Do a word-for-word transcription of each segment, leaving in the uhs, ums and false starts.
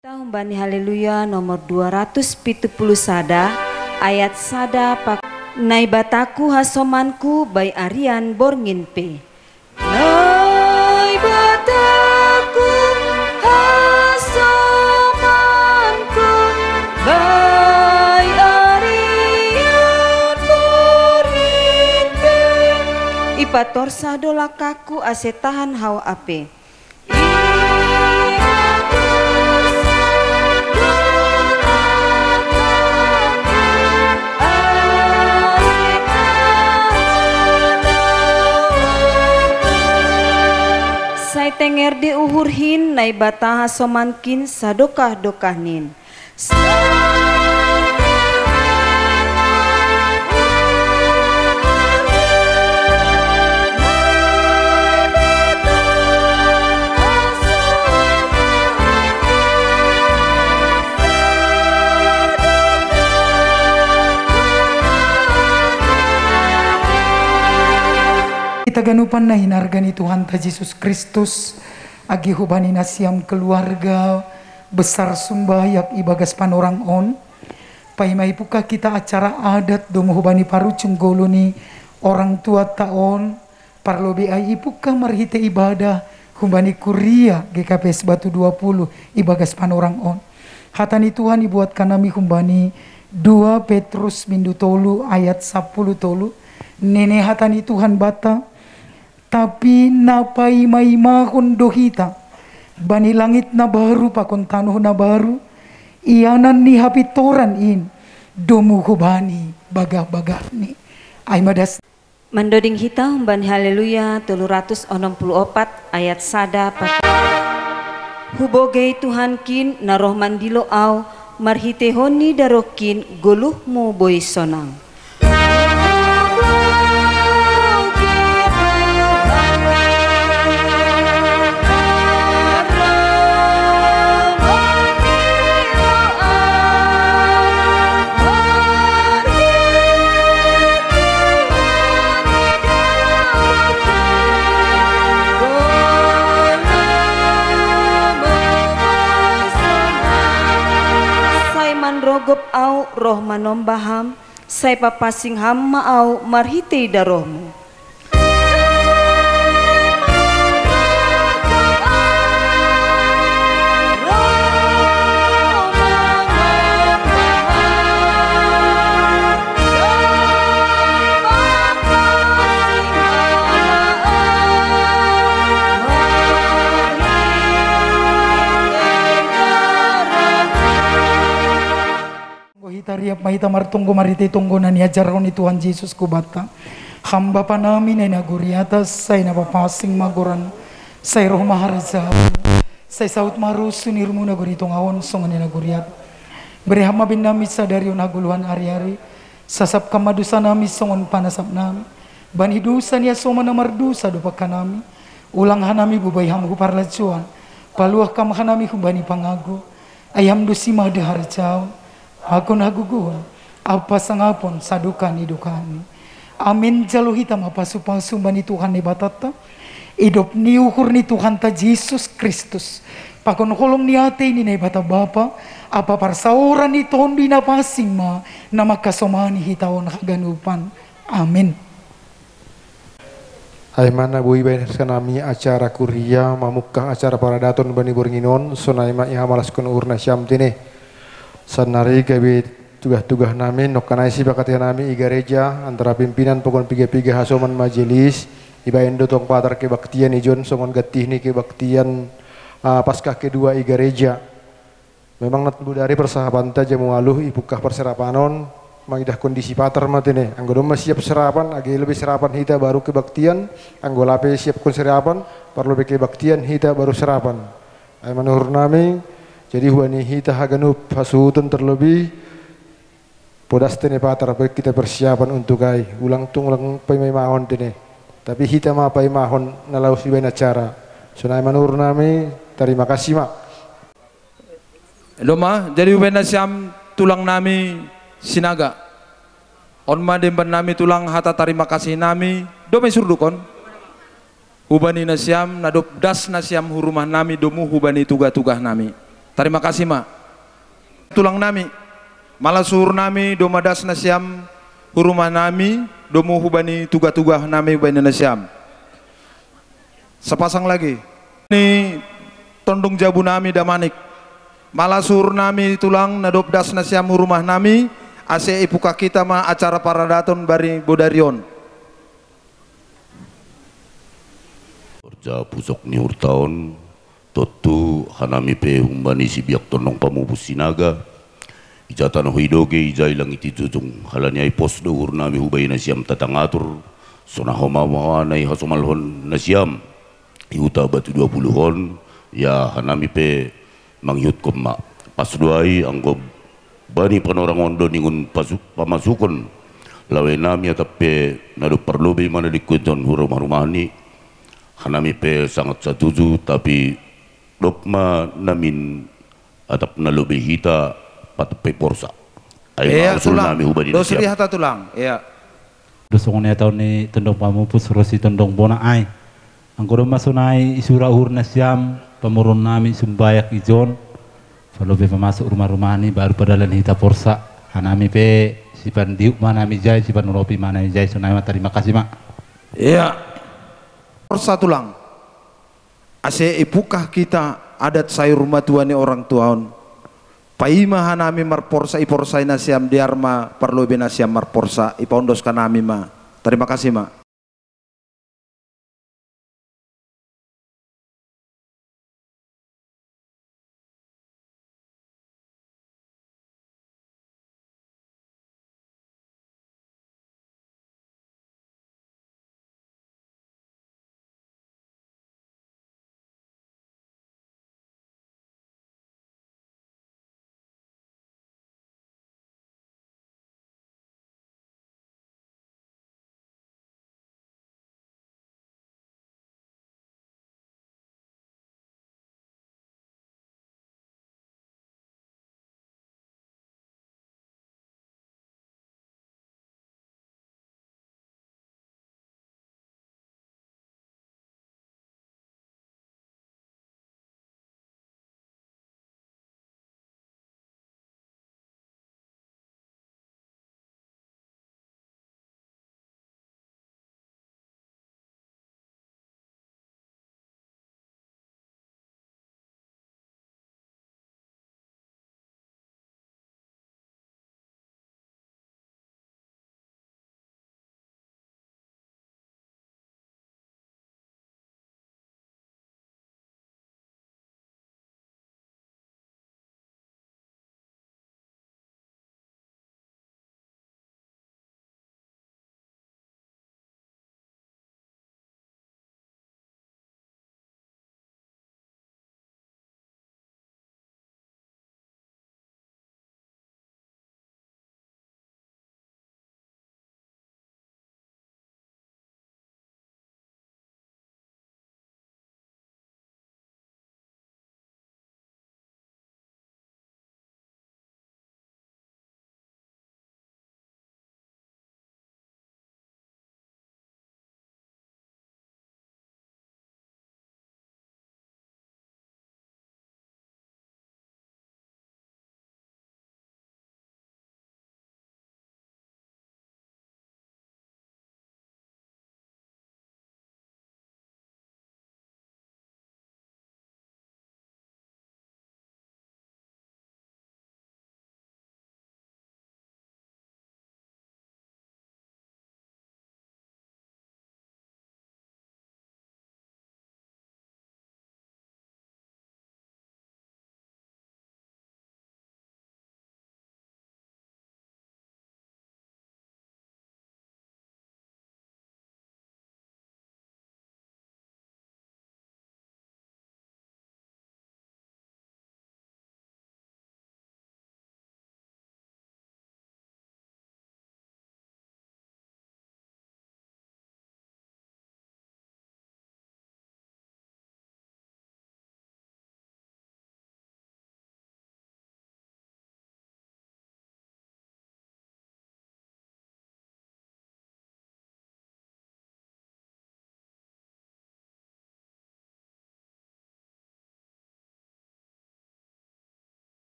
Tahu bani Haleluya nomor dua ratus pitu puluh sada, ayat sada pak-, Naibataku hasomanku bai arian borngin pe. Naibataku hasomanku bai arian borngin pe. Ipatorsa do langkahku ase tahan hau ape. Sai tenger di uhurhin Naibata hasomankin sadokah-dokahnin. Hita ganupan na hinarga ni Tuhanta Jesus Kristus, agi hubani nasiam keluarga besar Sumbayak ibagas panorang on, paima ipungkah hita acara adat domu hubani parucung ngolu ni orang tuata on, parlobei ai ipungkah marhite ibadah hubani kuria G K P S Batu dua puluh ibagas panorang on. Hata ni Tuhan ibuatkan hami hubani dua Petrus bindu tolu ayat sapuluh tolu, nene hata ni Tuhan banta, tapi na paima-imahon do hita bani langit na baru pakon tanoh na baru, ianan ni hapintoran in domu hubani bagah-bagahni. Ai ma das. Mandoding hita humbani Haleluya tolu ratus onom puluh opat ayat sada pakai. Hubogei Tuhankin na roh mandilo au, marhiteihon ni darohkin goluhmu boi sonang. Gop au roh manomba Ham, sai papasing Ham ma au marhitei darohMu. Anggo hita riap ma hita martonggo marhitei tonggo na niajarhon ni Tuhan Jesus hubanta. Ham Bapa nami na i nagori atas, sai na papasing ma goran, sai roh ma harajaon, sai saut ma rosuM i rumuna gori tonga on songon i nagori atas. Bere Ham ma baen nami sadari on hagoluhan ari-ari, sasapkon ma dosa nami songon panasap nami bani dosa ni hasoman na mardosa dompak hanami. Ulang hanami bobai Ham hu parlajouan, paluah Ham hanami humbani pangago. Ai Ham do simada harajaon, agon hagogoon, ampa sangapon sadokah ni dokahni. Amen. Jalo hita ma pasu-pasu bani Tuhan Naibata, idop ni uhur ni Tuhanta Jesus Kristus, pakon holong ni atei ni Naibata Bapa, ampa parsaoran ni Tondi Napansing ma na mangkasomani hita on haganupan. Amen. Ai ma na boi ibaen hanami acara kuria mamungka acara paradaton bani borngin on, sonai ma ihamalaskon uhur nasiam tene. Sannari gabe tugah-tugah nami, nongkanai sipakati hanami i gareja, antara pimpinan pakon piga-piga hasoman majelis, ibaen do tong patar kebaktian ijon songon gantih ni kebaktian, ah, Paskah kedua i gareja. Memang na bodari parsahapanta jam ualuh ipungka parserapan on, mangidah kondisi patar ma tene. Anggo domma siap serapan, age lobi serapan hita baru kebaktian, anggo lape siapkon serapan, parlobi kebaktian hita baru serapan. Ai ma na uhur nami, jadi hubani hita haganup hasuhuton terlebih, podas tene patar baen hita persiapan untuk ai, ulang tung ulang paima-imahon tene. Tapi hita ma paimahon na laos ibaen acara. Sonai ma na uhur nami, tarima kasih ma. Doma, jadi hubaen nasiam tulang nami Sinaga. On ma demban nami tulang hata tarima kasih nami, doma i surduk on. Hubani nasiam, na dob das nasiam hu rumah nami domu hubani tugah-tugah nami. Tarima kasih ma. Tulang nami. Malas uhur nami, doma das nasiam hu rumah nami domu hubani tugah-tugah nami hubani nasiam. Sapasang lagi. Ni tondong jabu nami Damanik. Malas uhur nami tulang na dob das nasiam hu rumah nami, ase ipungka hita ma acara paradaton bani bodari on. Horja pusok ni uhurta on, tontu hanami pe humbani sibiak tondong pamupus Sinaga, ija tanoh i doge, ija i langit i jujung, halani ai pos do uhur nami hubaen nasiam tatangatur, sonai ma homa ma na i hasomalhon nasiam i huta Batu Dua Puluh on, ia hanami pe mangihuthon ma. Pas do ai anggo bani panorang on do ningon pasu-, pamasukon lawe nami atap pe na dob parlobei ma na dengke on hu rumah-rumahni, hanami pe sangat satuju, tapi dob ma namin atap na lobei hita patap pe porsa. Ai ma usul nami hubani nasiam. Dos ri hata tulang. Ia. Dos songon i hata ni tondong pamupus ro si tondong bona ai. Anggo domma sonai isura uhur nasiam pamoruon nami sumbayak ijon, parlobei pamasuk rumah-rumahni baru padalan hita porsa. Hanami pe sipandiuk ma nami jai, sipanuropi ma nami jai, sonai ma tarima kasih ma. Ia. Porsa tulang. Ase ipungka hita adat sayur matua ni orang tua on. Paima hanami marporsa, iporsai nasiam, dear ma parlobei nasiam marporsa, ipaondos hanami ma. Tarima kasih ma.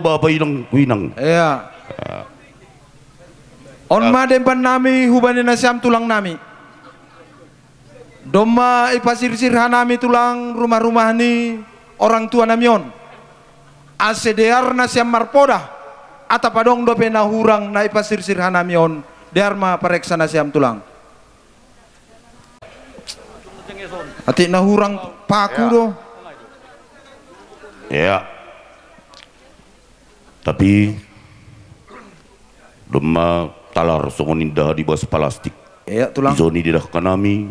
Bapa inang, inang. Iya. On ma demban nami hubani nasiam tulang nami. Domma ipasirsir hanami tulang rumah-rumah ni orang tua nami on. Ase dear nasiam marpoda, atap adong dope na hurang na ipasirsir hanami on, dear ma pareksa nasiam tulang. Atik na hurang paku do. Ya. Tapi domma talar songon indahan di bas palastik. Iya, tulang. Ijon i didahkan nami,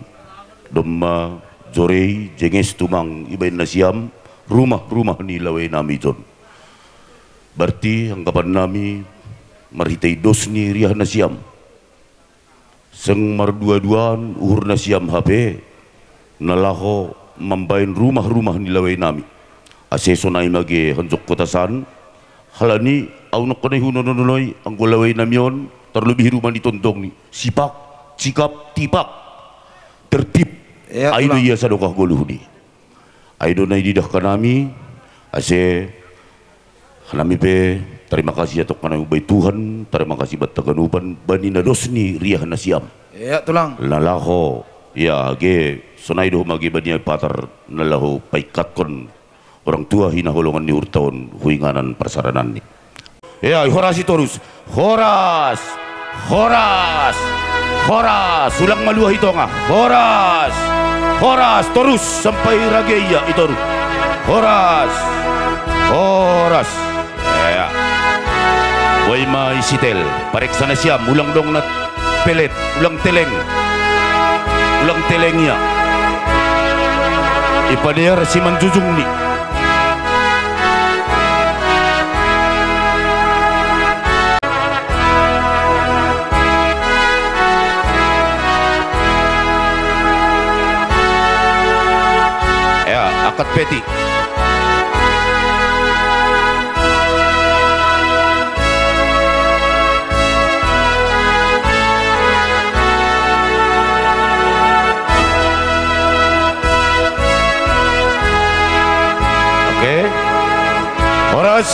domma jorei, jenges tumang ibaen nasiam, rumah-rumah ni lawei nami ijon. Berarti anggapan nami marhitei dos ni riah nasiam. Seng mardua-duaan uhur nasiam hape, na laho mambaen rumah-rumah ni lawei nami. Ase sonai ma ge hanjok kota san, halani au nangkon ai hunononoi anggo lawei nami on, tarlobi rumah ni tondong ni, sipak, cikap, tipak, tertib. Iya, ai do tulang. Ia sadokah goluh ni. Ai do na ididahkan nami, ase hanami pe tarima kasih atong hanami ubai Tuhan, tarima kasih banta ganupan, bani na dos ni riah nasiam. Iya, tulang. Na laho, ya, ge, sonai do homa ge bani ai patar, na laho paingkatkon orang tua hinaholongan ni hurta on, huinganan parsarananni. Ya, horas i torus. Horas. Horas. Horas. Ulang maluah i tonga. Horas. Horas. Torus sampai rage ia i toru. Horas. Horas. Ya. Boi ma i sitel. Pareksa nasiam. Ulang dong na pelet, ulang teleng. Ulang teleng ia. Ipadear simanjujungni. Ya, angkat peti. Oke. Horas.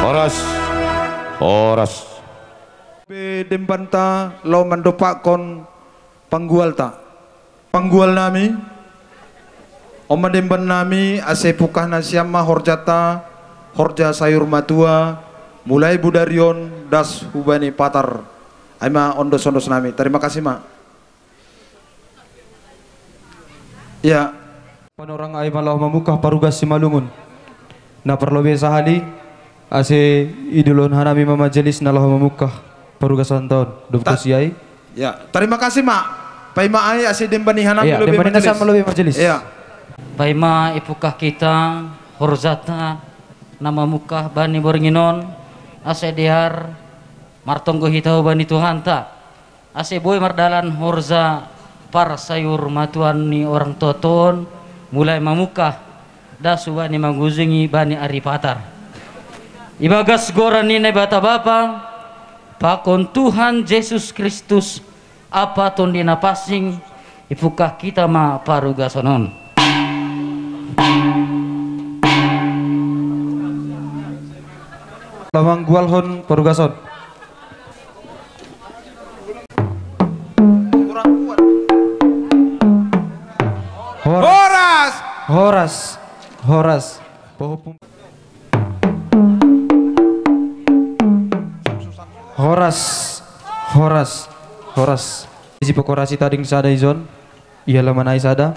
Horas. Horas. Pe dembanta laho mandompakkon panggualta. Panggual nami, on ma demban nami, ase pungkah nasiam ma horjanta, horja sayur matua, mulai bodari on das hubani patar. Ai ma ondos-ondos nami. Tarima kasih ma. Ya. Panorang ai ma laho mamungkah parugas Simalungun. Na parlobei sahali, ase idolhon hanami ma majelis na laho mamungkah parugasanta on. Dob Ta- tusi ai. Ya, tarima kasih ma. Paima ai ase demban ni hanami. Ya, lobei demban ni majelis. Nasiam ma lobei majelis. Ya. Paima ipungkah hita horjanta na mamungkah bani borngin on, ase dear martonggo hita hubani Tuhanta. Ase boi mardalan horja parsayur matuan ni orang tuatua on, mulai mamungkah das hubani mangujungi bani ari patar. Ibagas goran ni Naibata Bapa, pakon Tuhan Jesus Kristus, ampa Tondi Napansing, ipungkah hita ma parugason on. Laho manggualhon parugason. Horas. Horas. Horas. Horas. Pahupung. Horas. Horas. Horas. Isi pokorasi tading sada ijon. Ia lamanai sada.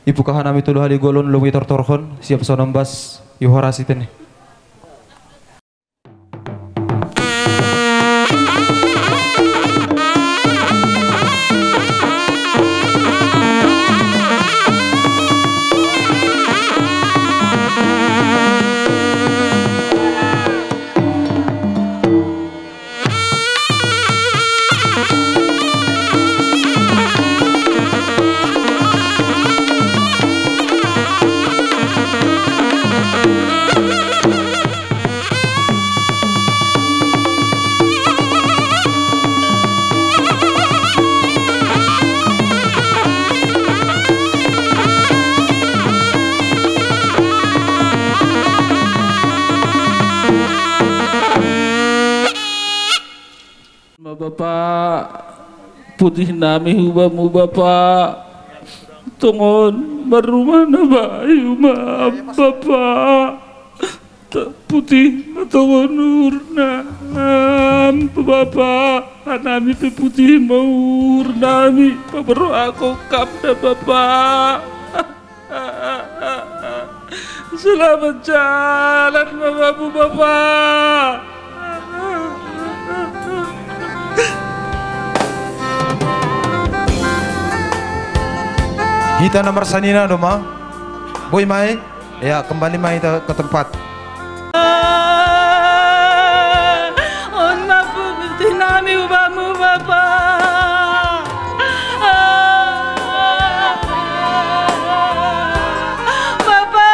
Ipungkah hanami tolu hali golon lobi tortorhon. Siap sonombas. Ihorasi tene. Bapa, putih nami hubamu, Bapa. Tongon marumah na bayu ma, Bapa. Putih ma tongon uhurnami, Bapa. Hanami pe putih ma uhurnami, paborhat ho Ham da, Bapa. Selamat jalan ma bamu, Bapa. Hita na marsanina do ma. Boi ma i. Ya, kembali ma hita ke tempat. On ma putih nami hubamu, Bapa. Bapa.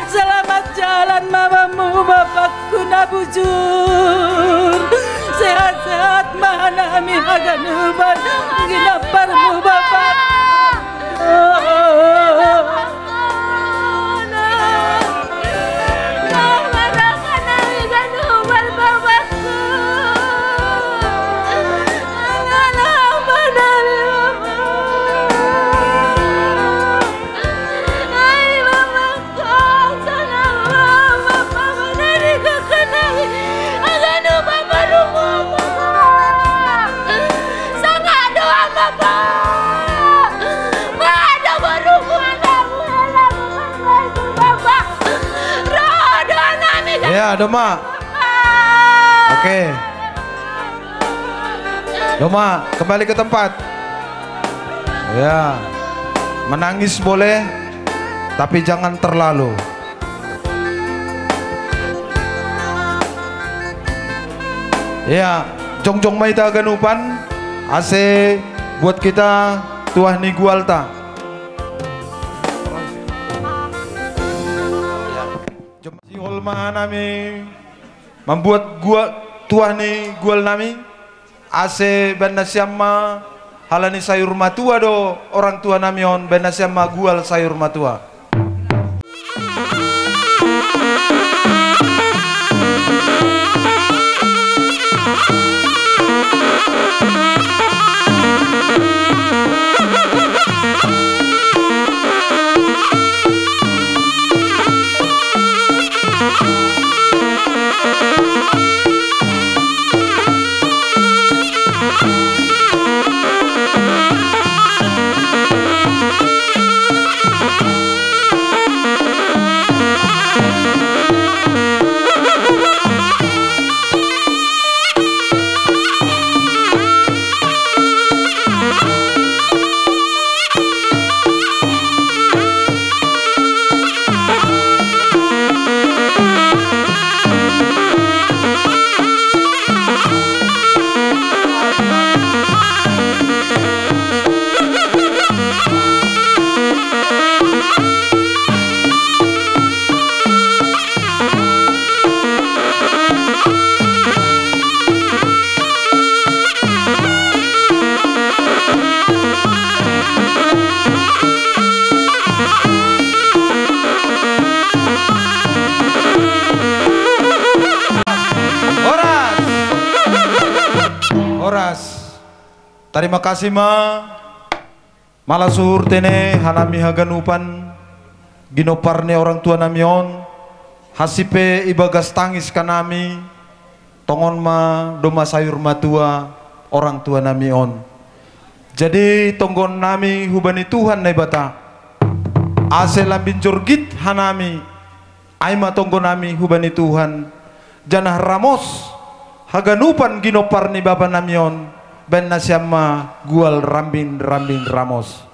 Selamat jalan ma bamu, Bapa. Ku na bujur, sehat-sehat ma hanami haganupan ginomparmu, Bapa. Ya, Doma. Oke. Doma, kembali ke tempat. Ya. Menangis boleh, tapi jangan terlalu. Ya, jongjong ma hita haganupan, ase buat kita tuah ni gualta. Sihol ma hanami mambuat gua-, tuah ni gual nami, ase baen nasiam ma, halani sayur matua do orang tua nami on, baen nasiam ma gual sayur matua. Horas. Horas. Tarima kasih ma. Mala suhur tene hanami haganupan, ginompar ni orang tua nami on, hansi pe ibagas tangis hanami, tongon ma doma sayur matua orang tua nami on. Jadi tonggon nami hubani Tuhan Naibata, ase lambin jorgit hanami, ai ma tonggon nami hubani Tuhan, janah ramos haganupan ginompar ni bapa nami on, baen nasiam ma gual rambin-rambin ramos.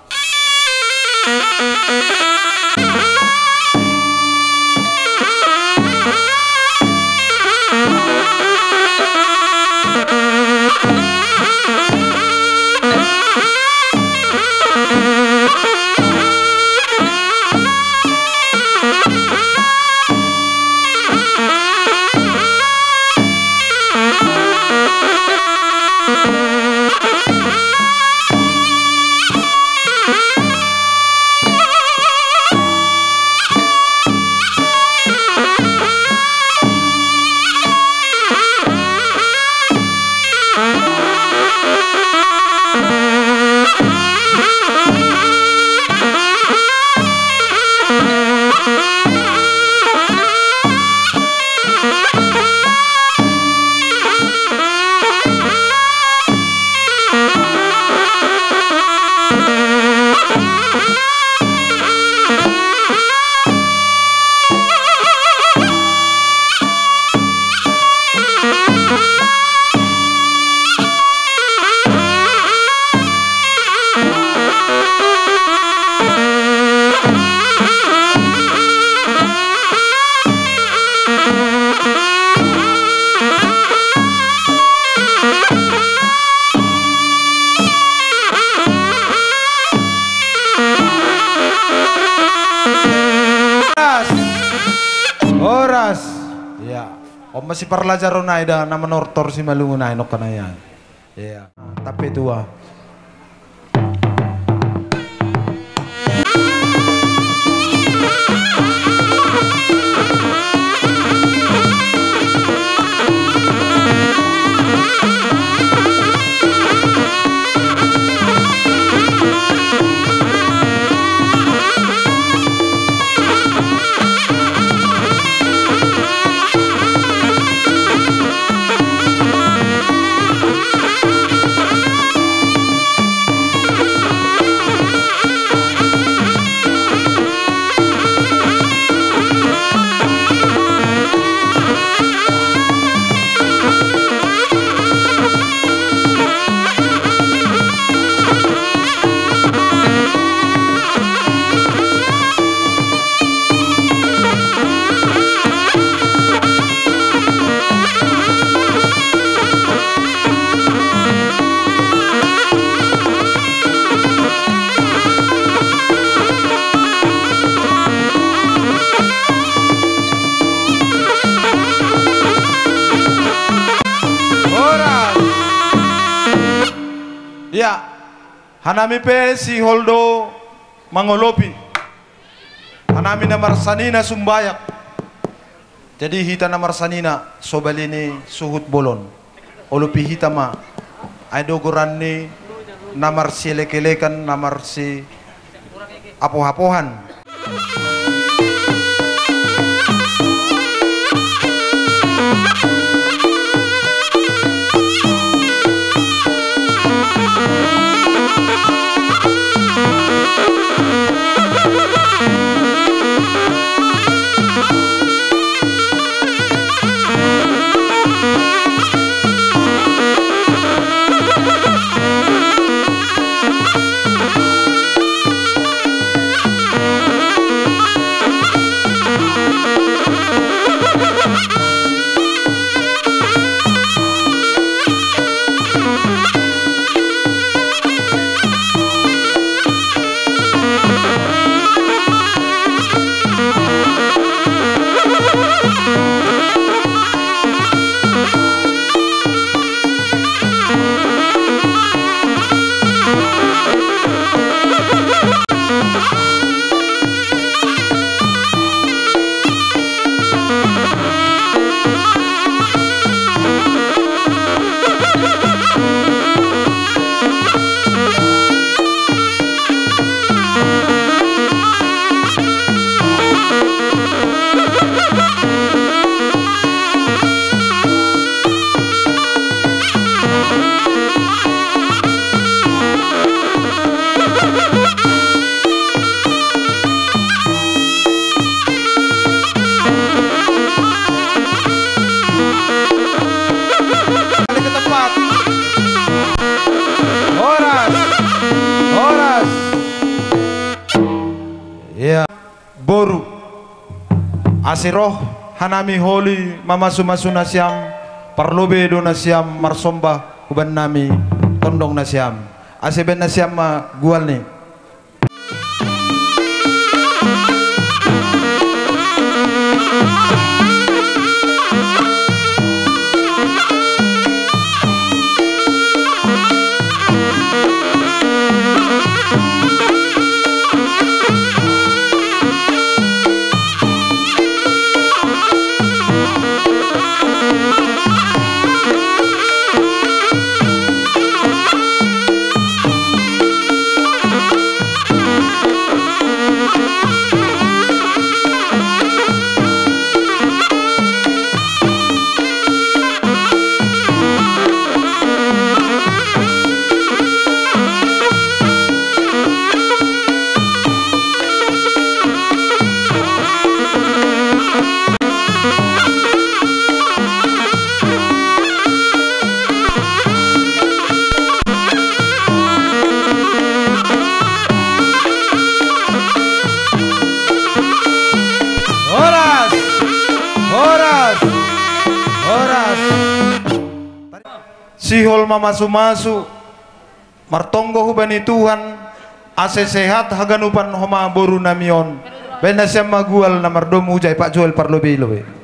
On ma siparlajaron nai da na manortor simalungun nai nongkan na ia. Ia. Tappe tua. Horas. Ia, hanami pe sihol do mangolopi. Hanami na marsanina sumbayak. Jadi hita na marsanina, so bali ni suhut bolon. Olopi hita ma. Ai do goran ni na marsielek-elekan, na marsiapoh-apohan. Balik ke tempat. Horas. Horas. Ia. Boru. Ase roh hanami holi mamasu-masu nasiam, parlobei do nasiam marsomba hubannami tondong nasiam. Ase baen nasiam ma gual ni. Horas! Horas! Horas! Sihol mamasu-masu, martonggo hubani Tuhan, ase sehat haganupan homa boru nami on. Baen nasiam ma gual na mardomu hujai Pak Joel parlobei-lobei.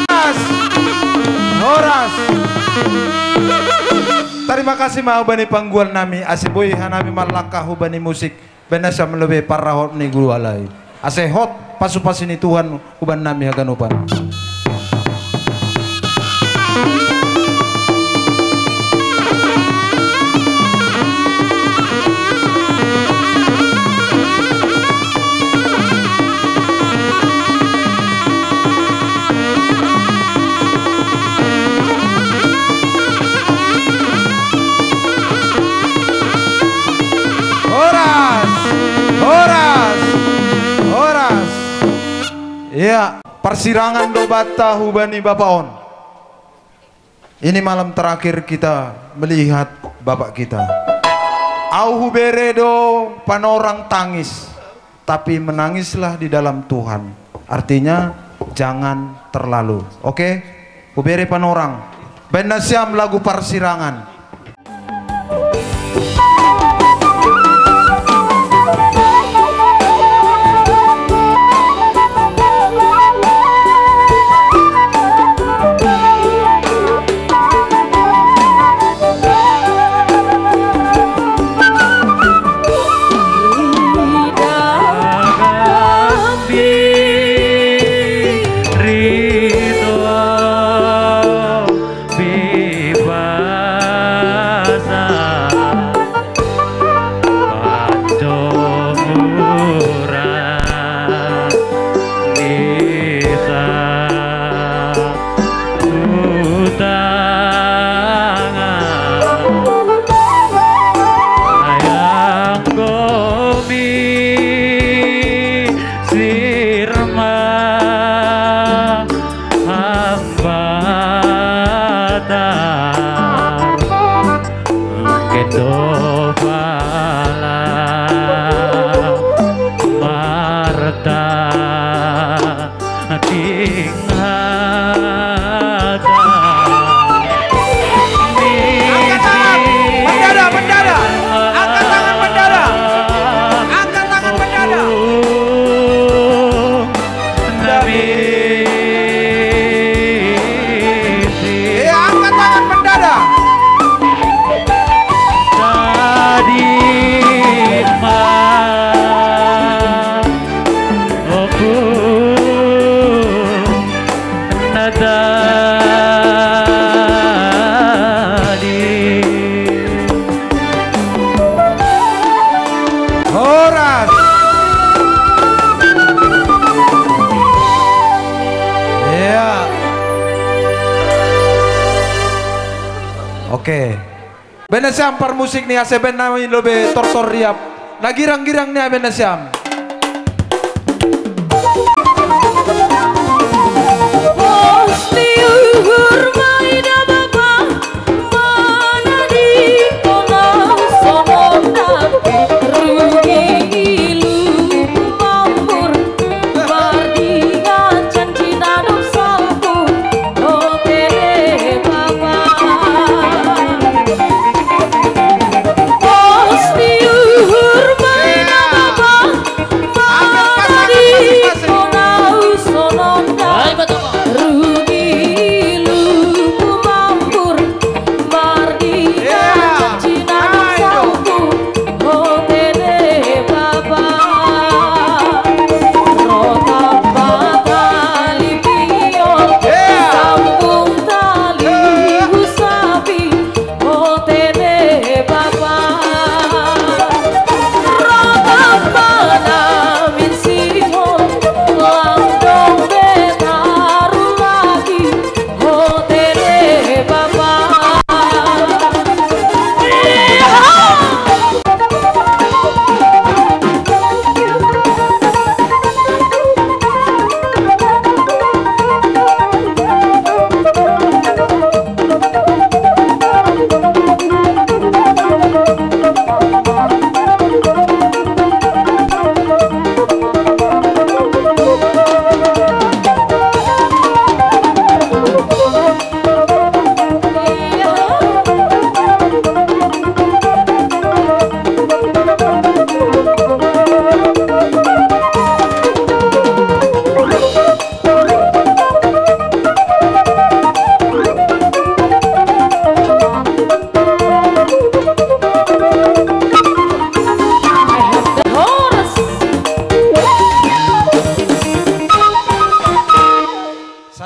Horas. Horas. Tarima kasih ma hubani panggual nami, ase boi hanami marlangka hubani musik. Baen nasiam lobi parrahot ni guru alai. Ase hot pasu-pasu ni Tuhan hubannami haganupan. Horas, horas, horas. Iya, parsirangan do banta hubani Bapa on. Ini malam terakhir kita melihat Bapak kita. Au hubere do panorang tangis, tapi menangislah di dalam Tuhan. Artinya, jangan terlalu. Oke? Hubere panorang. Baen nasiam lagu parsirangan. Sirma hambatan, kendo pala Marta tinghata. Angkat tangan, mendadak, mendadak. Angkat tangan, mendadak. Angkat tangan, mendadak. Iya, angkat tangan mendadak. Tadi ma oku na tadi. Horas. Iya. Oke. Baen nasiam parmusik ni ase baen nami lobi tortor riap. Na girang-girang ni baen nasiam.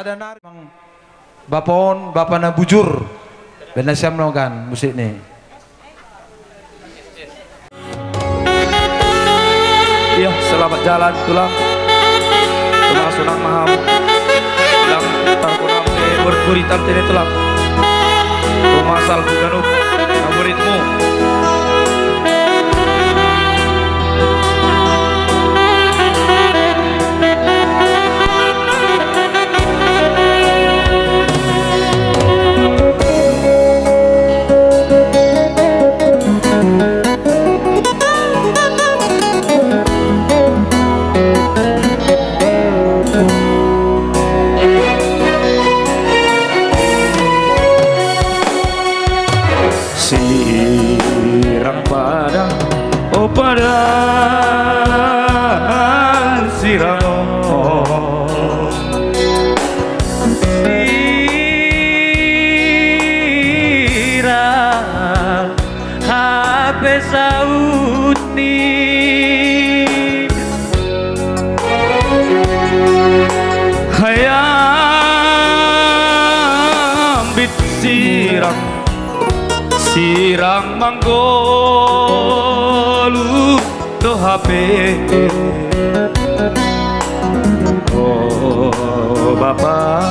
Ada nari mang bapa on, bapa na bujur. Bena siam no gan musik ni. Iya, selamat jalan tulang. Tulang sunang maham. Tulang tarpunam ke berguritan tene tulang. Tumasal kuganuk. Amuritmu. Sirang padang, oh padang sirang, oh. Sirang hape saut ni hayam bit sirang. Sirang manggolu do hape. Oh bapa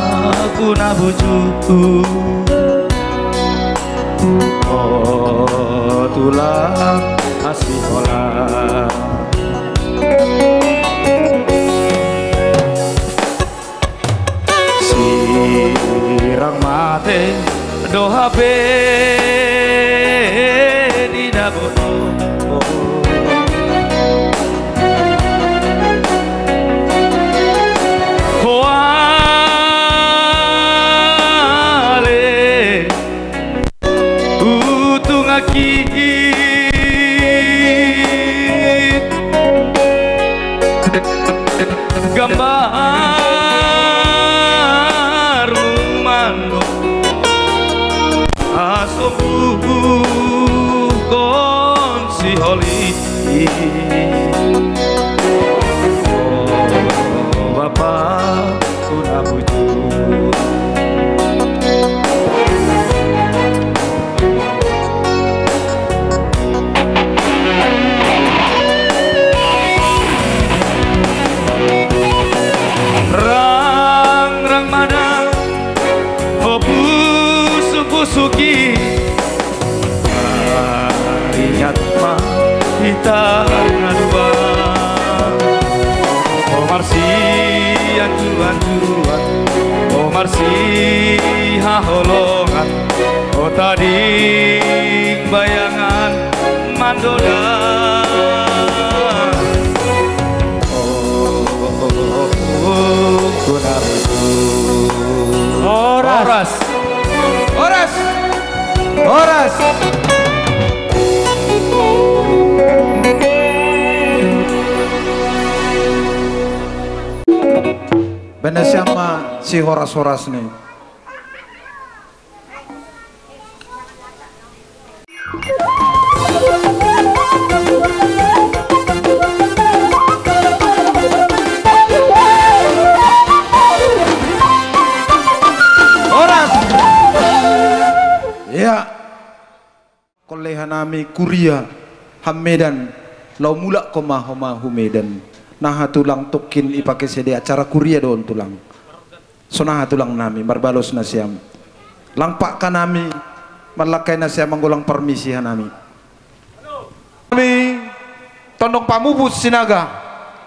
ku na bujur. Oh tulang asi hola. Sirang mate do hape di dabono. Hoale. Utung aki gambar mumando asombu kon si holi. Oh bapa ku na bujur. Rang rang mana, oh busuk busuki. Ingat ma hita ngadua. Oh marsi anjuan-juan, oh marsi haholongan, oh tading bayangan mandoda. Oh, oh, oh, oh, oh, oh. Horas. Horas. Horas. Horas. Bena siam ma si horas-horas ni. Horas. Iya. Kolehanami kuria ha Medan, lau mulak koma homa hu Medan. Naha tulang tungkin ipake sede acara kuria do on tulang. Sonaha tulang nami, marbalos nasiam. Langpak kanami, mallangkai nasiam anggo lang parmisi hanami. Nami, tondong pamupus Sinaga,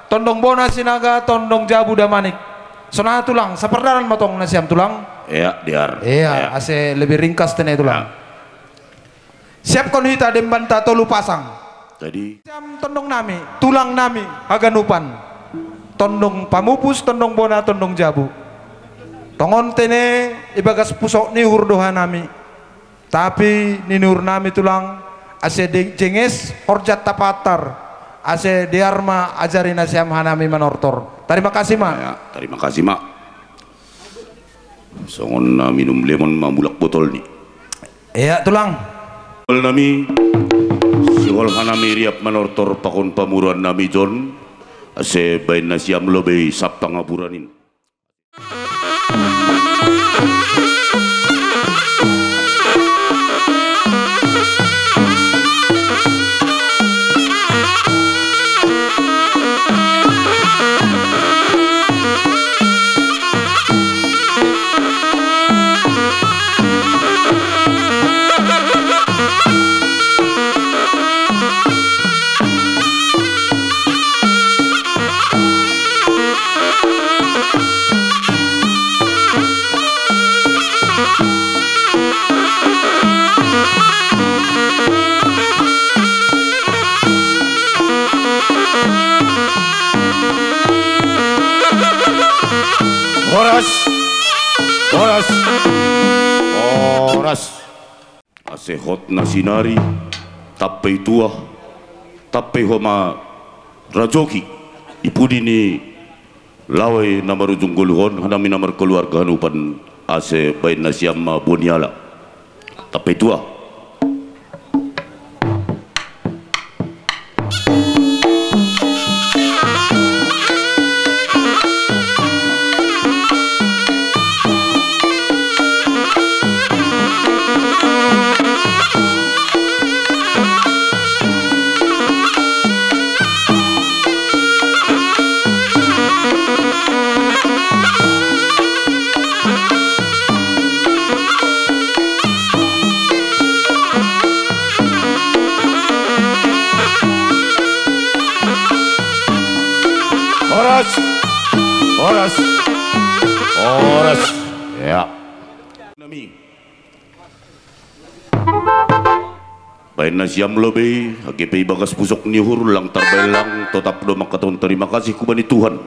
tondong bona Sinaga, tondong jabu damanik. Sonaha tulang, sapardalan ma tong nasiam tulang. Iya, diar. Iya, ase lebih ringkas tene tulang. Siapkon hita dembanta tolu pasang. Jadi siam tondong nami, tulang nami, haganupan. Tondong pamupus, tondong bona, tondong jabu. Tongon tene ibagas pusok ni uhur do hanami. Tapi nini uhur nami tulang, ase de-, jenges horjat tapatar, ase dear ma ajari nasiam hanami manortor. Tarima kasih ma. Ya, tarima kasih ma. Songon na minum lemon ma mulak botol ni. Iya tulang. Botol nami. Sihol hanami riap manortor pakon pamuruan nami jon. Ase baen nasiam lobei sap pangapuran in. Horas. Horas. Horas. Ase hot na sinari, tapei tua, tapei homa rajoki, i pudi ni lawei na marujung goluhon, hanami na markeluarga hanupan ase baen nasiam ma boniala. Tapei tua. Horas. Horas. Horas. Ya. Nami. Baen nasiam lobei, age pe i bagas pusok ni uhur, lang tarbaen lang, totap do mangkatahon tarima kasih hubani Tuhan.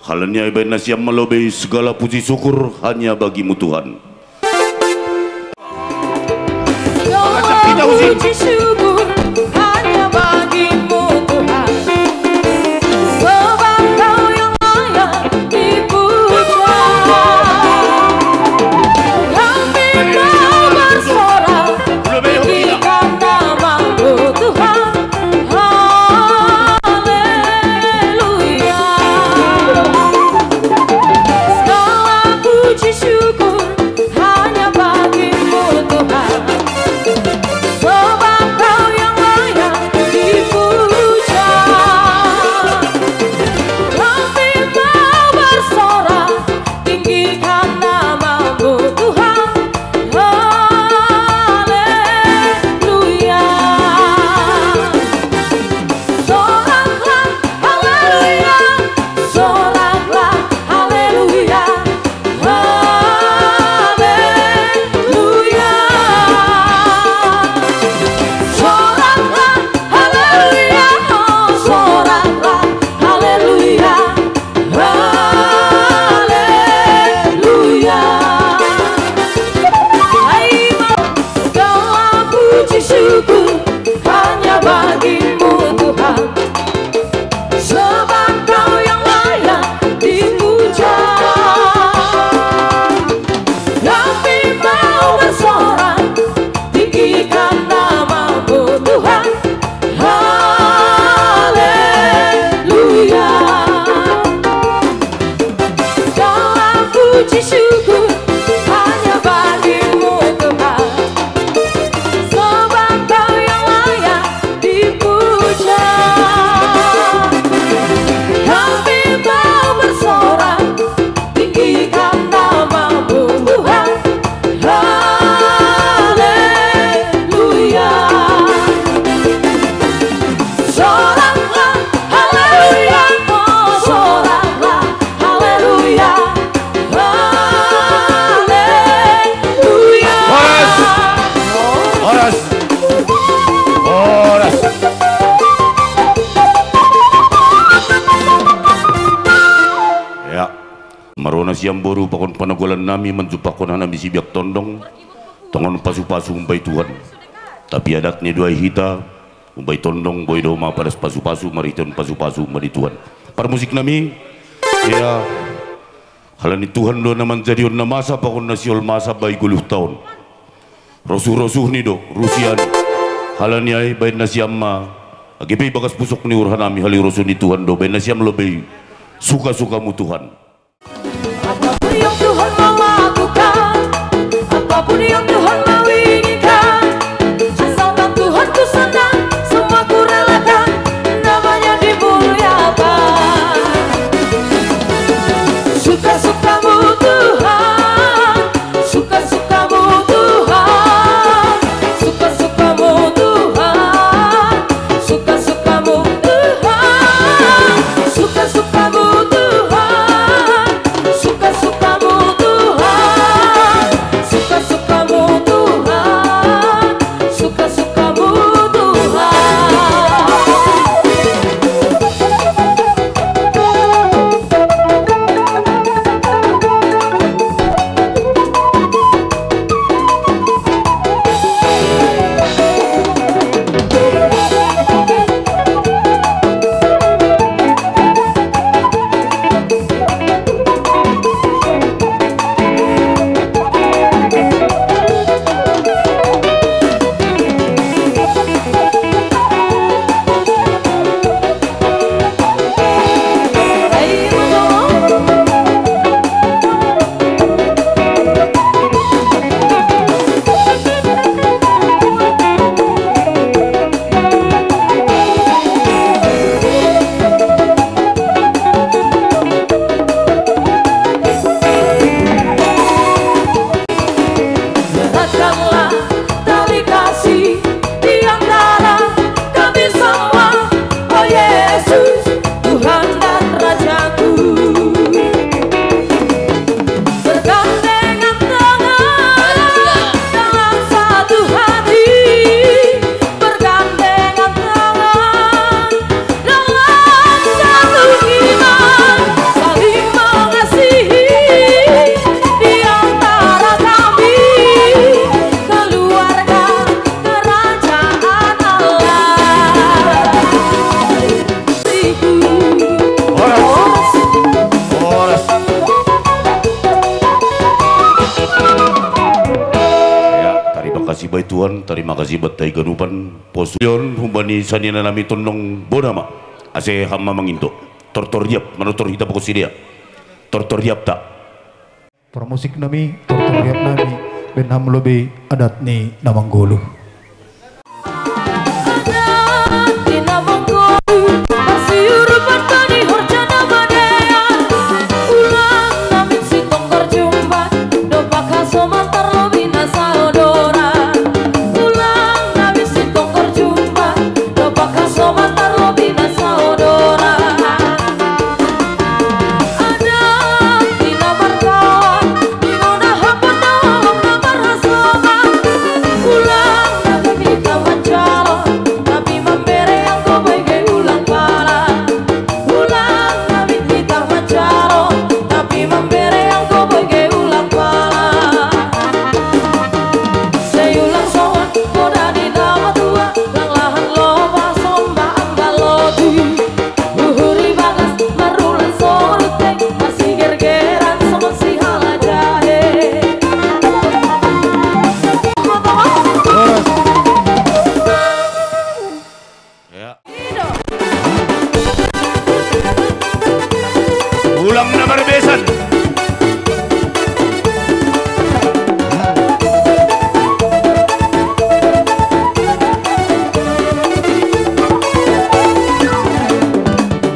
Halani ai baen nasiam ma lobei, segala puji syukur hanya bagi-Mu Tuhan. Segala puji syukur hanya bagi-Mu Tuhan. Sebab Kau yang layak dipuja. Kami mau bersorak, tinggikan nama-Mu Tuhan. Haleluya. Segala puji syukur hanya bagi-Mu Tuhan. Sebab Kau yang layak dipuja. Kami mau bersorak, tinggikan nama-Mu Tuhan. Haleluya. Soraklah, haleluya. Soraklah, haleluya. Haleluya. Soraklah, haleluya. Oh, soraklah, haleluya. Haleluya. Hai, segala puji syukur hanya bagi-Mu Tuhan. Sebab Kau yang layak dipuja. Kami mau bersorak, tinggikan nama-Mu Tuhan. Haleluya. Segala puji syukur hanya bagi-Mu Tuhan. Sebab Kau yang layak dipuja. Kami mau bersorak, tinggikan nama-Mu Tuhan. Haleluya. Soraklah, haleluya. Oh, soraklah, haleluya. Haleluya. Horas. Horas. Horas. Ya. Marona siam boru pakon panogolan nami manjumpahkon hanami sibiak tondong, tongon pasu-pasu umbai Tuhan. Tapi adat ni do ai hita, umbai tondong boi do ma padas pasu-pasu, marhitehon pasu-pasu umbai Tuhan. Parmusik nami, ya, halani Tuhan do na manjadihon na masa pakon na sihol masa bai goluh taon. Rosuh-rosuh ni do, rusian. Halani ai baen nasiam ma, age pe i bagas pusok ni uhur hanami haliurosu ni Tuhan do, baen nasiam lobei, suka-suka-Mu Tuhan. Apapun yang Tuhan mau lakukan, apapun yang Tuhan mau inginkan, asalkan Tuhan ku senang, semua ku relakan, namanya dimuliakan. Suka-sukamu Tuhan, suka-sukamu Tuhan, suka-sukamu Tuhan, suka-sukamu Tuhan, suka-sukamu Tuhan. Puan, tarima kasih buat haganupan posuyon humbani sanina nami Tondong Bonama. Ase hama mangindo. Tortor diap, manutor hita pokok sidea. Tortor diap ta. Pramusik nami, tortor diap nami, baen hamu lobi adat ni na manggoluh. Ya. Ulang na marbesan.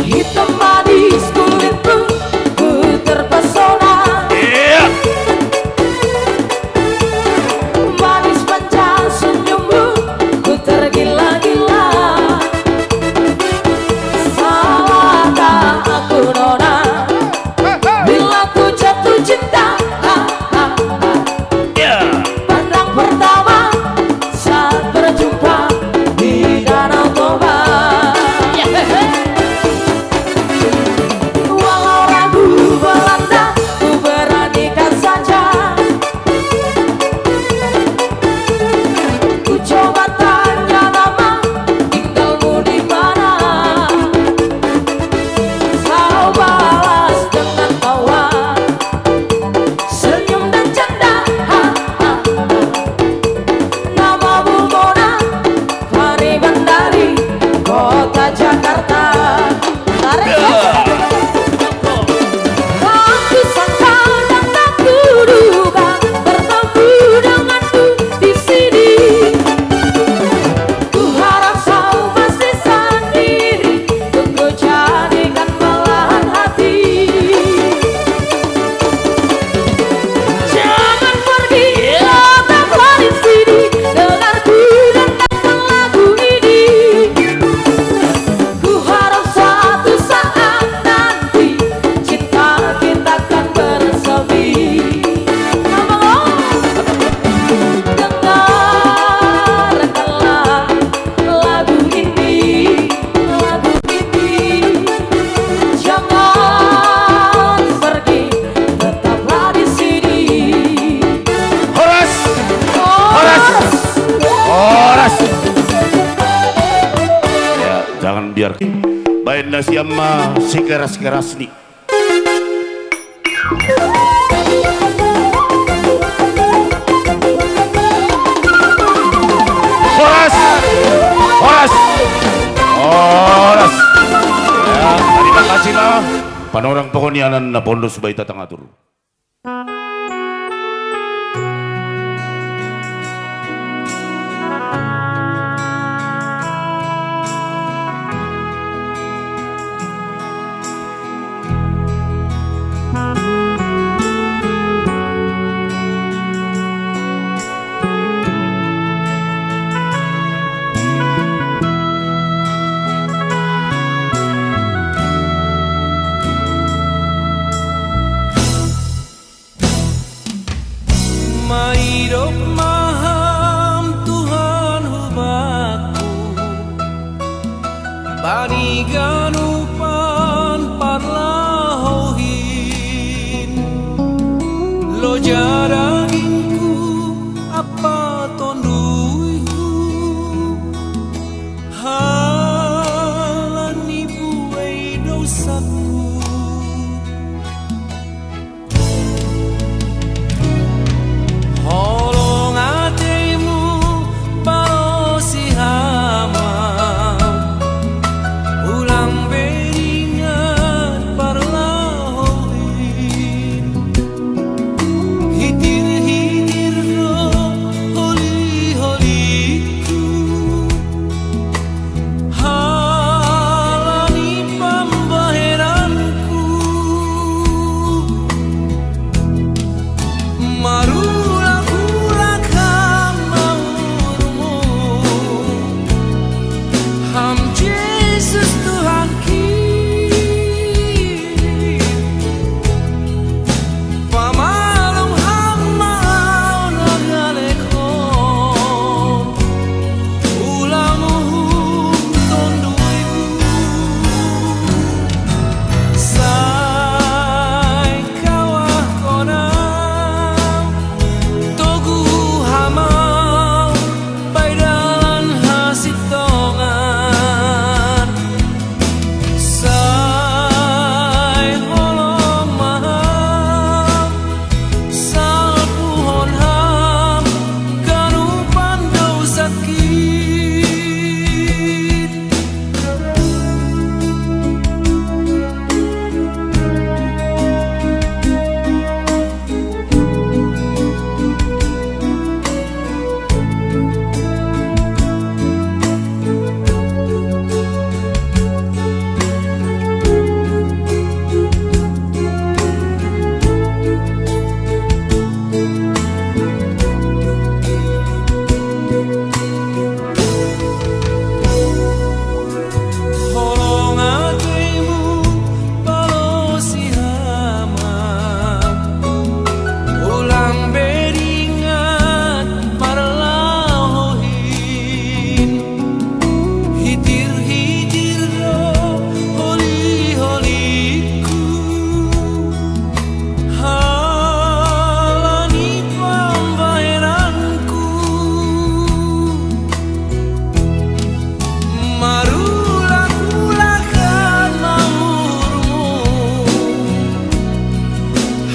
Hitam manis kulitmu, ku terpesona. Iya. Manis manja senyummu, ku tergila-gila. Salahkah aku, nona, bila ku jatuh cinta? Ha, ha, ha. Ya. Pandang pertama saat berjumpa di Danau Toba. Ya, he, he. Walau ragu Belanda, ku beranikan saja. Ku coba tanya nama, tinggalmu di mana? Kau balas dengan tawa, senyum dan canda. Ha, ha, ha. Namamu Mona, pariban dari kota Jakarta. Tarik. Aku sangka dan tak kuduga bertemu denganmu di sini. Ku harap kau masih sendiri, untuk ku jadikan belahan hati. Jangan pergi, tetaplah di sini, dengarku dan datang lagu ini. Ku harap suatu saat nanti cinta kita kan bersemi. Dengarkanlah lagu ini, lagu ini. Jangan pergi, tetaplah di sini. Horas! Horas! Horas! Ya, jangan biar baen nasi amma sekeras-keras ni. Horas! Horas! Horas! Ya, tarima kasih ma. Panorang pokoknya anan na pondus baita tangatur. Maidop maham Tuhan hubaku, bani ganupan parlahouhin, loja dagingku ampa tonduihu, halani buei dousaku. Holong ateimu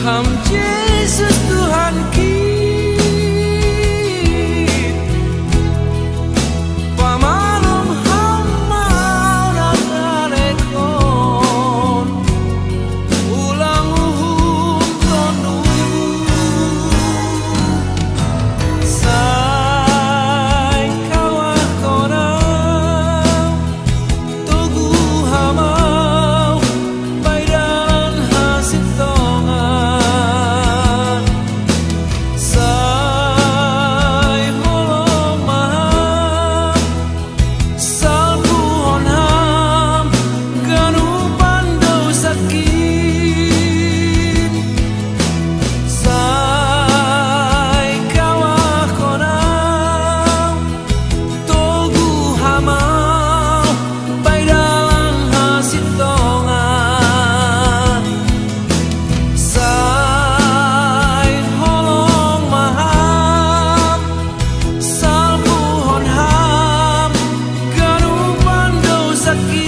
Ham Jesus Tuhanki, pamalum ham mau na ngalehon, ulang uhum tonduymu. Sai kawahkon au, toguh ham au, bahen dalan hasintongan. Sai holong ma ham, salpuhon ham ganupan dousangkin. Sai kawahkon au, toguh ham au, bahen dalan hasintongan. Sai holong ma ham, salpuhon ham ganupan dousangkin.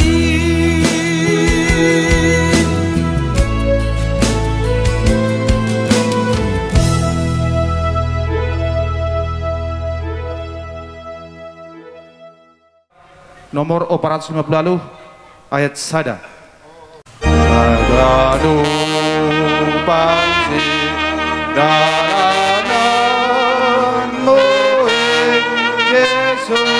Nomor opat ratus lima puluh lalu, ayat sada. Sada numpang si dalananmu, Jesus.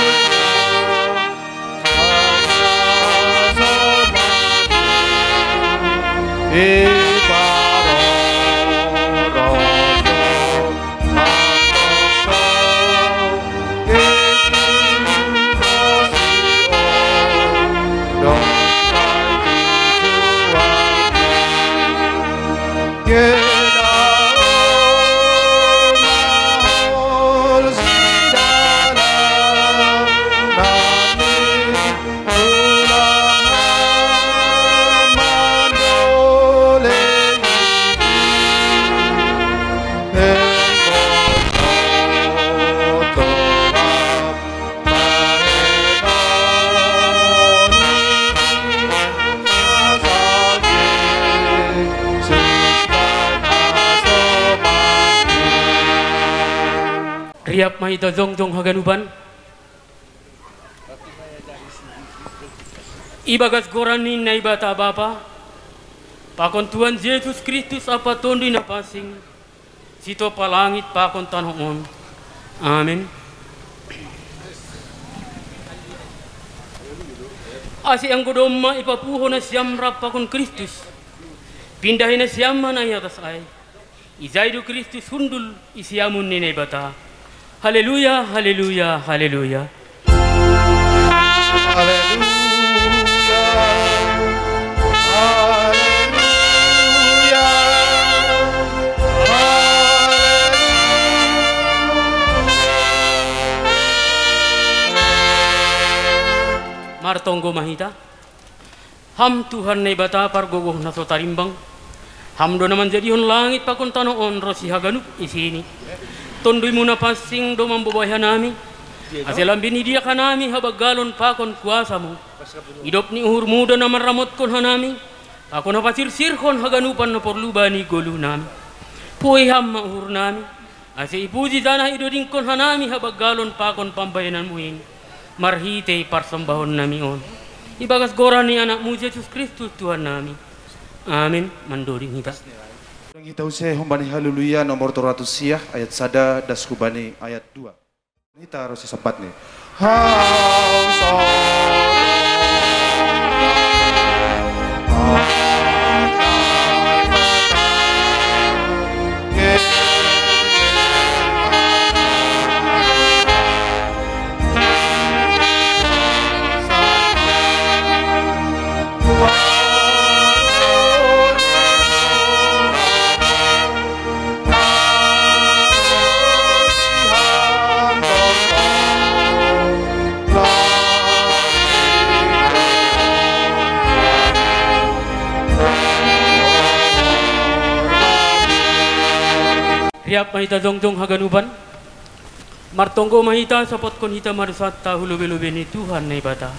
Riap ma hita jongjong haganupan. Ibagas goran ni Naibata Bapa, pakon Tuhan Jesus Kristus ampa Tonduy Napansing, sitompa langit pakon tanoh on. Amen. Ase anggo domma ipapuho nasiam rap pakon Kristus, pindahi nasiam ma na i atas ai. Ijai do Kristus hundul i siamun ni Naibata. Haleluya, haleluya, haleluya. Haleluya. Haleluya. Haleluya. Martonggo ma hita. Ham Tuhan Naibata pargogoh na so tarimbang, Ham do na manjadihon langit pakon tanoh on ronsi haganup isini. Tonduymu na pansing do mambobai hanami, ase lambin idiak hanami habanggalon pakon kuasamu. Idop ni uhurmu do na manramotkon hanami, pakon hapasirsirhon haganupan na porlu bani goluhnami. Puhoi Ham ma uhurnami, ase ipuji janah idodingkon hanami habanggalon pakon pambahenanmu in, marhitei parsambahonnami on. Ibagas goran ni AnakMu Jesus Kristus Tuhannami. Amin. Mandoding hita. Doding hita use humbani Haleluya nomor tolu ratus sia, ayat sada das hubani ayat dua. Hita ro sisampatni. Riap ma hita jongjong haganupan. Martonggo ma hita, sopotkon hita ma dosanta hu lobe-lobe ni Tuhan Naibata.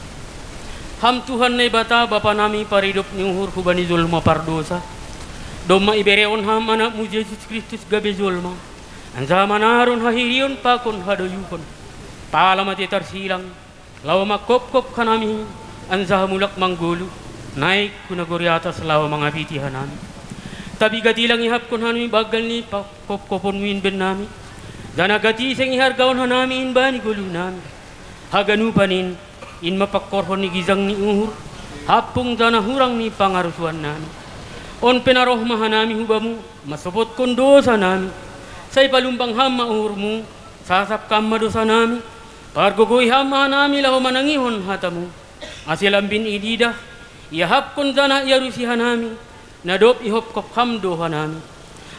Ham Tuhan Naibata, Bapanami, paridop ni uhur hubani jolma pardousa. Domma iberehon Ham AnakMu Jesus Kristus gabe jolma, anjaha manaron hahirion pakon hadoyuhon, pala mate tarsilang, laho manghophop hanami, anjaha mulak manggoluh, naek hu nagori atas laho mangapiti hanami. Tapi gati lang ihapkon hanami banggal ni panghophopon-Mu in bennami, janah gati seng ihargahon hanami in bani goluhnami. Haganupan in, in ma pangkorhon ni gijang ni uhur, hampung janah hurang ni pangarusuannami. On pe na roh ma hanami hu Bamu, mansopotkon dousanami. Sai palumbang Ham ma uhur-Mu, sasap Ham ma dousanami, pargogohi Ham ma hanami laho manangihon hata-Mu. Ase lambin ididah, iahapkon janah iarusi hanami, na dob ihophop Ham do hanami.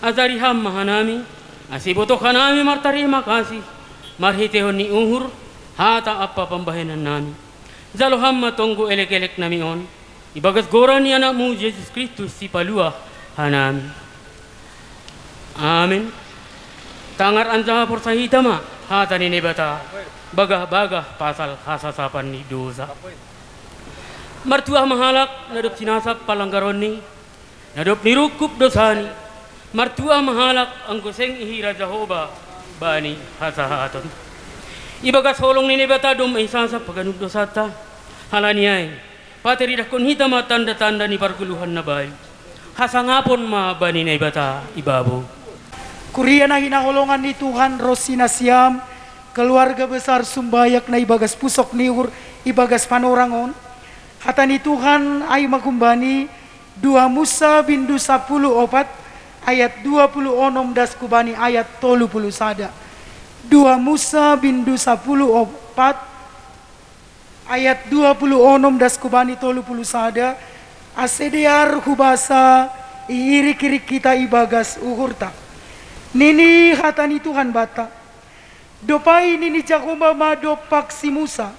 Ajari Ham ma hanami, ase ibotoh hanami martarima kasih, marhiteihon ni uhur, hata ampa pambahenannami. Jalo Ham ma tonggo elek-eleknami on, ibagas goran ni AnakMu Jesus Kristus Sipaluah hanami. Amen. Tangar anjaha porsaya hita ma hata ni Naibata, bagah-bagah pasal hasasapan ni dousa. Martuah ma halak na dob sinasap palanggaronni, na dob nirungkub dousani. Martuah ma halak anggo seng ihira Jahowa bani hasahaton. Ibagas holong ni Naibata domma isasap haganup dousanta. Halani ai, pateridahkon hita ma tanda-tanda ni pargoluhan na bayu. Hasangapon ma bani Naibata ibabo. Kuria na hinaholongan ni Tuhan ronsi nasiam, keluarga besar sumbayak na ibagas pusok ni uhur ibagas panorang on. Hata ni Tuhan ai ma humbani dua Musa bindu sapuluh opat ayat dua puluh onom das hubani ayat tolu puluh sada. Dua Musa bindu sapuluh opat ayat dua puluh onom das hubani tolu puluh sada, ase dear hubasa iirik-irik hita ibagas uhurta. Nini hata ni Tuhan banta. Dob ai nini Jahowa ma dompak si Musa,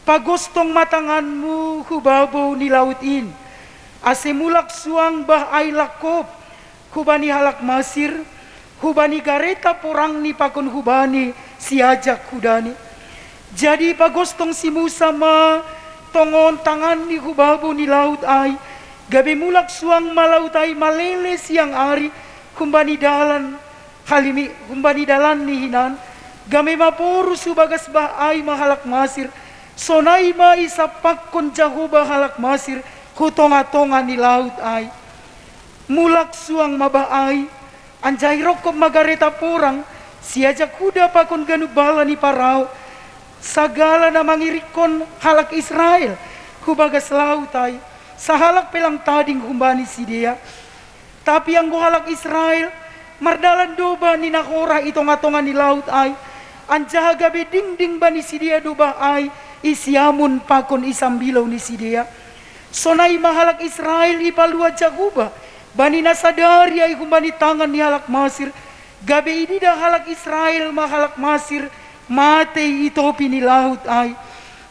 pagostong ma tanganmu hu babou ni laut in, ase mulak suang bah ai langkop, hubani halak Masir, hubani gareta porangni pakon hubani siajak hudani. Jadi pagostong si Musa ma tongon tanganni hu babou ni laut ai, gabe mulak suang ma laut ai malele siang ari, humbani dalan halimi, humbani dalanni hinan, gabe maporus hu bagas bah ai ma halak Masir, sonai ma isampakkon Jahowa halak Masir hu tonga-tonga ni laut ai. Mulak suang ma bah ai, anjaha irongkop ma gareta porang, siajak huda pakon ganup bala ni Parao, sagala na mangirikkon halak Israel hu bagas laut ai, sahalak pe lang tading humbani sidea. Tapi anggo halak Israel, mardalan do bani na horah i tonga-tonga ni laut ai, anjaha gabe dingding bani sidea do bah ai i siamun pakon i sambilou ni sidea. Sonai ma halak Israel ipaluah Jahowa bani na sadari ai humbani tangan ni halak Masir, gabe ididah halak Israel ma halak Masir mate i topi ni laut ai.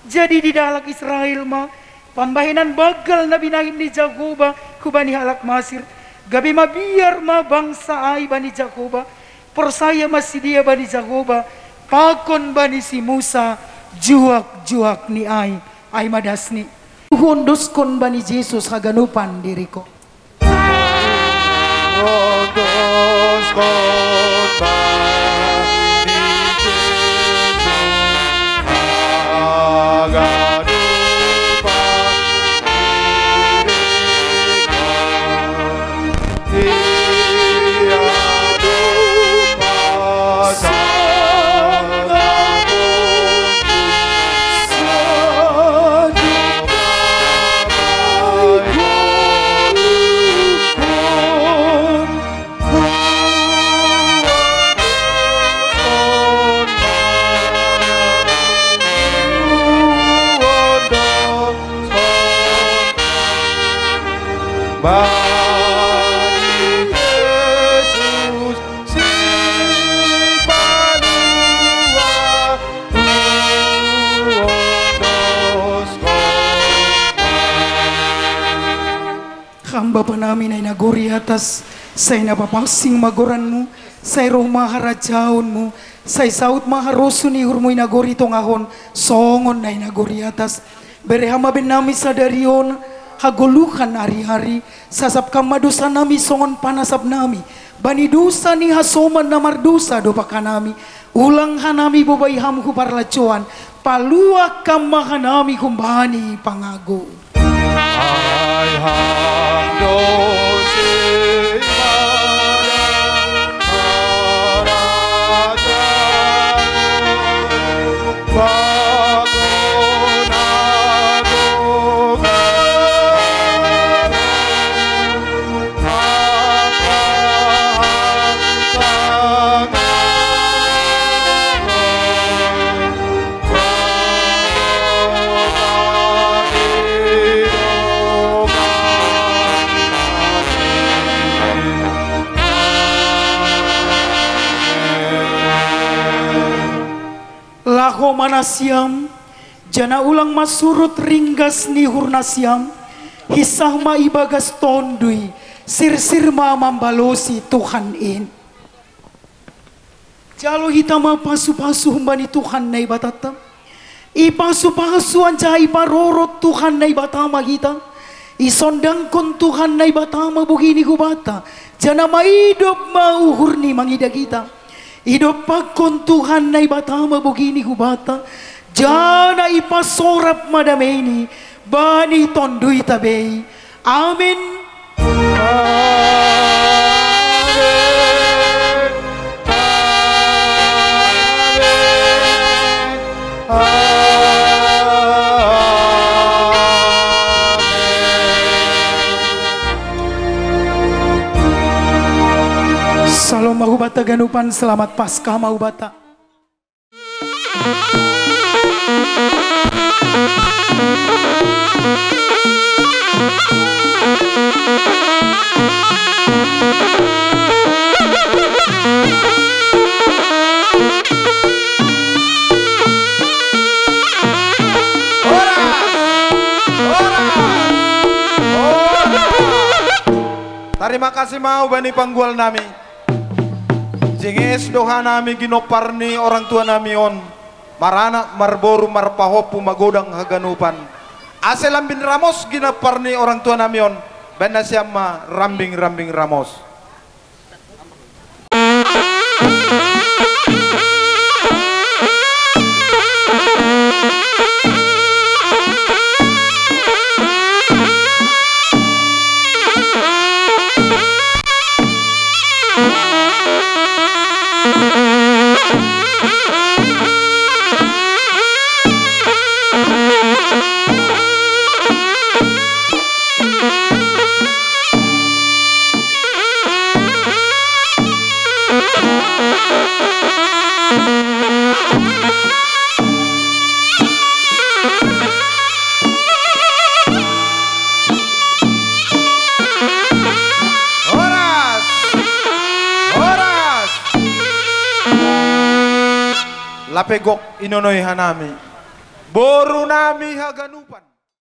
Jadi ididah halak Israel ma pambahenan banggal na binahen ni Jahowa hubani halak Masir, gabe mabiar ma bangsa ai bani Jahowa, porsaya ma sidea bani Jahowa, pakon bani si Musa juak-juakni ai. Ai ma dasni. Huondoskon bani Jesus haganupan diriku. Ham Bapa nami na i nagori atas, sai na papansing ma goranmu, sai roh ma harajaonmu, sai saut ma harosuh ni uhurmu i nagori tongah on, songon na i nagori atas. Bere Ham ma bennami sadari on, hagoluhan ari-ari, sasap Kam ma dosa nami songon panasap nami bani dosa ni hasoman na mardosa dompak hanami. Ulang hanami bobai Ham hu parlajouan, paluah Kam ma hanami humbani pangago. Ai Ham do sibada harajaon, bagona do garam, nang paham tangan. Laho ma nasiam, janah ulang ma surut ringgas ni uhur nasiam, hinsah ma ibagas Tonduy, sirsir ma mambalosi Tuhan in. Jalo hita ma pasu-pasu humbani Tuhan Naibatanta. Ipasu-pasu anjaha iparorot Tuhan Naibata ma hita. Isondangkon Tuhan Naibata ma bohi ni hubanta, janah maidop ma uhurni mangidah hita. Idompakkon Tuhan Naibata ma bohi ni hubanta, janah ipasorap ma dameini bani tonduyta bei. Amen. Amen. Amen. Amen. Salom ma hubanta ganupan, selamat Paskah ma hubanta. Horas! Horas! Horas! Tarima kasih ma hubani panggual nami. Jenges do hanami ginompar ni orang tua nami on, maranak, marboru, marpahompu, magodang haganupan. Ase lambin ramos ginompar ni orang tua nami on, baen nasiam ma rambing-rambing ramos. Horas! Horas! Lape gok inonoi hanami. Boru nami haganupan.